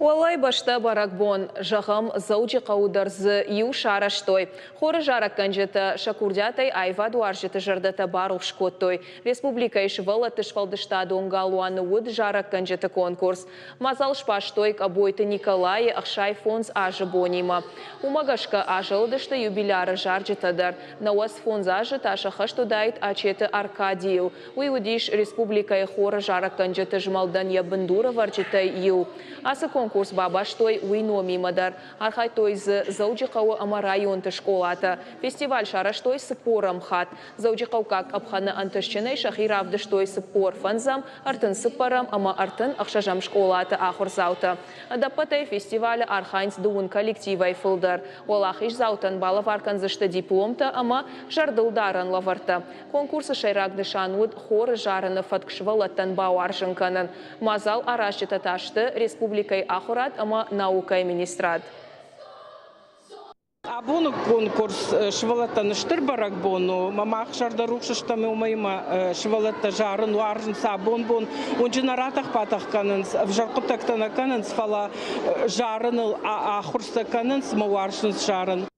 Уӕллӕй бӕстӕ бӕрӕгбон, зӕгъӕм, Дзӕуджыхъӕуы дӕр дзы иу сарӕзтой. Хоры зарӕггӕнджытӕ сӕ курдиатӕй аивадуарзджыты зӕрдӕтӕ барухс кодтой. Республикӕйы сывӕллӕтты сфӕлдыстадон галуаны уыд зарӕггӕнджыты конкурс. Мадзал сбастой Къӕбойты Николайы 65 азы бонимӕ. Уымӕ гӕсгӕ азӕлыдысты юбиляры зарджытӕ дӕр. 95 азы та сӕххӕст уыдаид Ачеты Аркадийыл. Уый уыдис республикӕйы хоры зарӕггӕнджыты змӕлдӕн йӕ бындурӕвӕрджытӕй иу. Ацы конкурс бабастой уый номимӕ дӕр. Архайдтой дзы Дзӕуджыхъӕуы ӕмӕ районты скъолатӕ. Фестиваль сарӕзтой цыппорӕм хатт. Дзӕуджыхъӕуккаг къӕпхӕны ӕнтыстджынӕй сӕхи равдыстой 45-ӕм, 34-ӕм ӕмӕ 36-ӕм скъолаты ахуырдзаутӕ. Ӕдӕппӕтӕй фестивалы архайынц дыууын коллективӕй фылдӕр. Уӕлахиздзаутӕн балӕвар кӕндзысты дипломтӕ ӕмӕ зӕрдылдарӕн лӕвӕрттӕ. Конкурсы сӕйраг нысан уыд хоры зарыны фӕтк сывӕллӕттӕн бауарзын кӕнын. Мадзал аразджытӕ та сты республикӕйы ахуырад ӕмӕ наукӕйы министрад. Абоны конкурс сывӕллӕттӕн стыр бӕрӕгбон у. Мӕ мах зӕрдӕрухс стӕм уымӕй ӕмӕ сывӕллӕттӕ зарын уарзынц абон бон. Уынджы нӕ ратӕх-батӕх кӕнынц, ӕвзӕр хъуыддӕгтӕ нӕ кӕнынц, фӕлӕ зарыныл ахуыр сӕ кӕнынц ӕмӕ уарзынц зарын.